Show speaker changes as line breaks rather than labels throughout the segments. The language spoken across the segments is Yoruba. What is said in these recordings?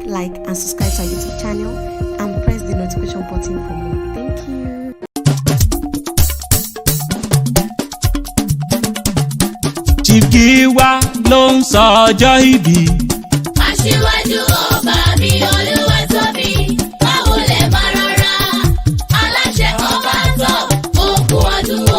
like, and subscribe to our YouTube channel and press the notification button for more. Thank you.
Chief Giwa ló ń sọ ọjọ́ ìbí.
Aṣíwájú ọba mi olúwa tóbi, báwo lẹ máa rọra, aláṣẹ ọba tó òkú ọdún o.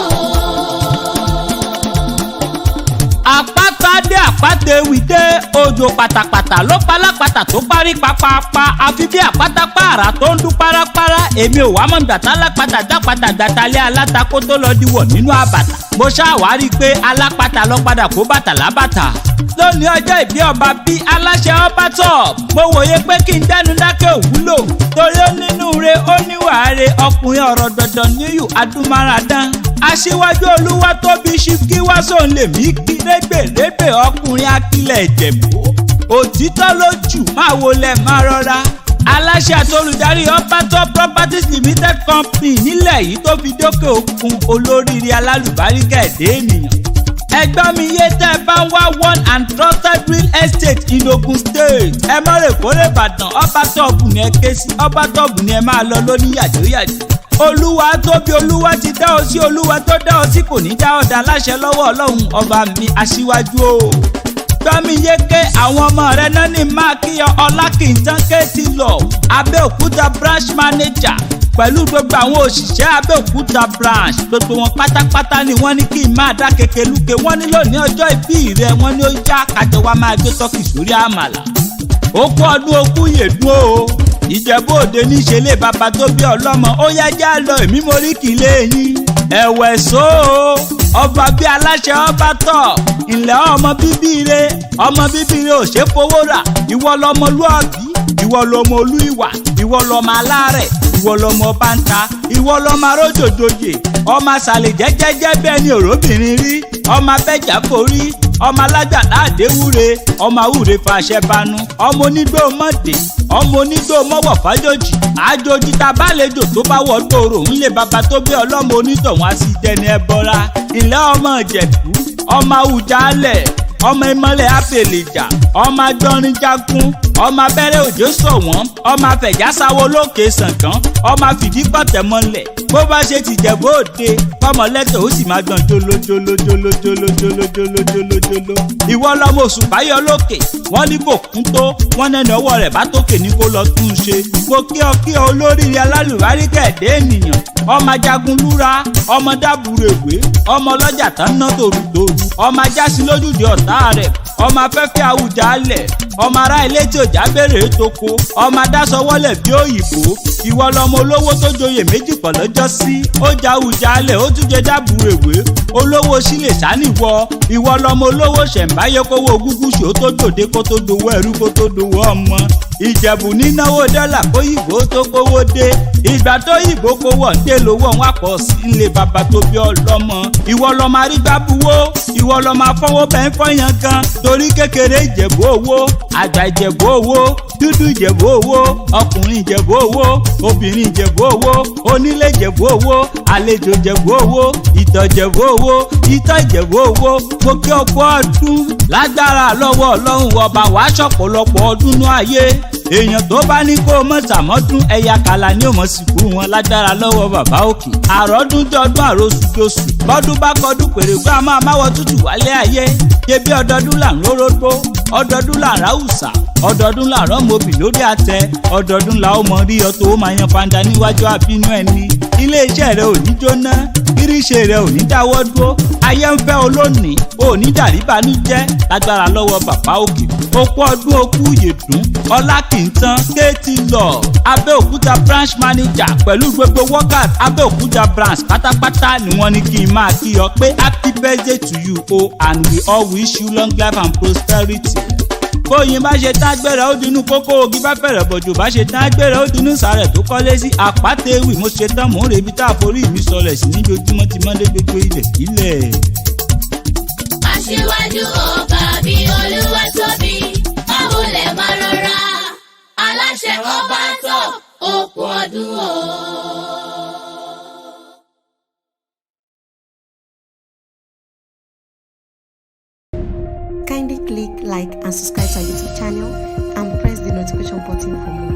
Àpáta dé, àpáta ewì dé, òjò pàtàpàtà ló palápàtà tó parí papapa, àfi bí àpáta pààrà tó ń dún párápárá. Èmi ò wá mọ̀ gbàtà lápàtà dápàtà gbàtàlẹ́ alátakó tó lọ diwọ̀ nínú àbàtà. Mo ṣàwárí pé alápàtà lọ padà kó bàtà lábàtà. Lónìí ọjọ́ ìbí ọba bí aláṣẹ ọba tọ̀, mo wòye pé kí n dẹnu dákẹ́ òwúlò, torí ó nínú re, ó níwà re, ọkùnrin ọ̀rọ̀ dandan níyù adúmáradán. Aṣíwájú olúwa tóbi Chief Giwa sóun lèmi kí rẹ́gbẹ̀rẹ́gbẹ̀, ọkùnrin akílẹ̀ Ìjẹ̀bú. Òtítọ́ lójú máa wọlé máa rọra. Aláṣẹ àti olùdarí Ọbátọ́ Properties Limited Company nílẹ̀ yìí tó fi dókè òkun, olóríire alálùbáríkà ẹ̀dẹ́ ènìyàn. Ẹgbọ́n mi yé, tẹ́ ẹ bá ń wá one and trusted real estate in Ogun State, ẹ má rè kórè Ìbàdàn, Ọbátọ́ọ̀bù ni ẹ ké sí, Ọbátọ́ọ̀bù ni ẹ máa lọ lóní yàjóyàjó. Olúwa tóbi, olúwa ti dá ọ sí, olúwa tó dá ọ sí kò ní dá ọ̀dà láṣẹ lọ́wọ́ ọlọ́run ọba mi aṣíwájú o. Gbọ́mi yéké, àwọn ọmọ rẹ náà ní máa kíyọ Ọlákìntàn kéétì lọ, Abẹ́òkúta branch manager, pẹ̀lú gbogbo àwọn òṣìṣẹ́ Abẹ́òkúta branch, gbogbo wọn pátápátá ni wọ́n ní kí n máa dá kekeluke. Wọ́n ní lónìí ọjọ́ ìbí rẹ, wọ́n ní ó yá kájọ wa máa gbé tọ́kì sórí àmàlà. Okú ọdún, okú yèdún o. Ìjẹ̀bú Òde níṣẹ́ lé bàbá tó bí ọlọ́mọ. Ó yá já lọ, èmi mo rí kí lé yín. Ẹ̀wẹ̀ só o, ọba bí aláṣẹ ọba tọ̀ ilẹ̀, ọmọ bíbí re, ọmọ bíbí re ò ṣe fowó rà. Ìwọ lọmọlúàbí, ìwọ lọmọ olú ìwà, ìwọ lọmọ alárẹ̀, ìwọ lọmọ báńtà, ìwọ lọmọ arójòjòyè, ọmọ àṣàlẹ̀ jẹ́jẹ́jẹ́ bẹ́ẹ̀ ni òróbìnrin rí, ọmọ abẹ́jà forí, ọmọ alágbàlá àdéwúre, ọmọ àwúre fàṣẹ banu, ọmọ onígbò mọ̀dé, ọmọ onígbò mọ̀wọ̀ fájòjì, àjòjì tá a bá lejò tó bá wọ gbòòrò ńlẹ̀ bàbá tó bí ọlọ́mọ, onítọ̀hún á sì dẹni ẹbọra. Ilẹ̀ ọmọ Ìjẹ̀bú, ọmọ Àwùjalẹ̀, ọmọ ìmọ̀lẹ̀ àpèlèjà, ọmọ agbọ́nrin jagun, ọmọ abẹ́rẹ́ òjò sọ̀wọ́n, ọmọ afẹ̀jásáwó lókè sànkán, ọmọ àfìdípọ̀tẹ̀ mọ́lẹ̀. Bó bá ṣe tìjẹ̀bú òde kọ́mọlẹ́tọ̀, ó sì máa gbọ̀n jólójólójólójólójólójólójóló. Ìwọ lọmọ òṣùpá yọ lókè, wọ́n ní kò kún tó, wọ́n nẹ́ni ọwọ́ rẹ̀ bá tókè ní kó lọ tún un ṣe. Mo kí ọ kí ọ, olóríire alálùbáríkà ẹ̀dẹ́ ènìyàn, ọmọ ajagun lúra, ọmọ dábùrèwé, ọmọ ọlọ́jà tán ná tòrútòrú, ọmọ ajásí lójúde ọ̀tá rẹ̀, ọmọ afẹ́fẹ́ Àwùjalẹ̀, ọmọ ará ilé tí òjá bèrè tóko, ọmọ adásọwọ́lẹ̀ bí òyìnbó. Ìwọ lọmọ olówó tó joyè méjì pọ̀ lọ́jọ́ sí, ó ja Àwùjalẹ̀, ó tún jẹ dábùrèwé, olówó sílẹ̀ sáníwọ. Ìwọ lọmọ olówó ṣẹ̀ǹbáyé kówó gúgúsù ó tó dòde, kó tó dowó ẹrú, kó tó dowó ọmọ. Ìjẹ̀bù nínáwó dọ́là kóyìnbó tó kówó dé. Ìgbà tó yìnbó kówó ọ̀ǹdè lówó wọn àpọ̀ sí ńlẹ̀ bàbá tó bí ọlọ́mọ. Ìwọ lọmọ arígbábuwó, ìwọ lọmọ afọwọ́ bẹ́ẹ̀ fọyán gan, torí kékeré Ìjẹ̀bú owó, àgbà Ìjẹ̀bú owó, dúdú Ìjẹ̀bú owó, ọkùnrin Ìjẹ̀bú owó, obìnrin Ìjẹ̀bú owó, onílé Ìjẹ̀bú owó, àlejò Ìjẹ̀bú owó, ìtọ̀ Ìjẹ̀bú owó, ìtọ̀ Ìjẹ̀bú owó. Mo kí ọkọ ọdún lágbára lọ́wọ́ ọlọ́run ọba, wàá ṣọ̀pọ̀lọpọ̀ ọdún nú ayé. Èèyàn tó bá ní kó mọ̀ sàmọ́dún, ẹ̀yà kàlà ní òmò sìnkú wọn lágbára lọ́wọ́ bàbá òkè. Àròdún jọdún, àròsùjọsù, bọ́dún bá kọdún pèrègbè, a máa máwọ tútù wálé ayé. Ṣebí ọdọọdún là ń rórógbó, ọdọọdún là ń ráwùsà, ọdọọdún là ń rọ́mọbì lórí àtẹ, ọdọọdún là ó mọ rí ọ tó máa yan fanda níwájú àbínú ẹni. Iléeṣẹ́ rẹ ò ní jóná, iríṣẹ́ rẹ ò ní dáwọ́ dúró, ayé ń fẹ́ olónìí, ò ní dàríbanújẹ́ lágbára lọ́wọ́ bàbá òkè. Okú ọdún, okú yèdún, Ọlákìntàn kéétì lọ, Abẹ́òkúta branch manager pẹ̀lú gbogbo workers Abẹ́òkúta branch pátápátá ni wọ́n ní kí n máa kí ọ pé happy birthday to you o, and we all wish you long life and prosperity. Bóyin bá ṣe tán gbéra ó dinú kókó, ogi bá fẹ̀rẹ̀ bọ̀jù bá ṣe tán gbéra ó dinú sàrẹ̀ tó kọ́lé sí àpáta ewì. Mo ṣe tán, mò ń rebi tá a forí mi sọlẹ̀ sí níbi ojúmọ́ ti mọ́lé gbogbo ilẹ̀ kílẹ̀.
Aṣíwájú ọba mi olúwa tóbi, báwo lẹ máa rọra, aláṣẹ ọba tó òkú ọdún o.
Kindly click like and subscribe to our YouTube channel and press the notification button for more.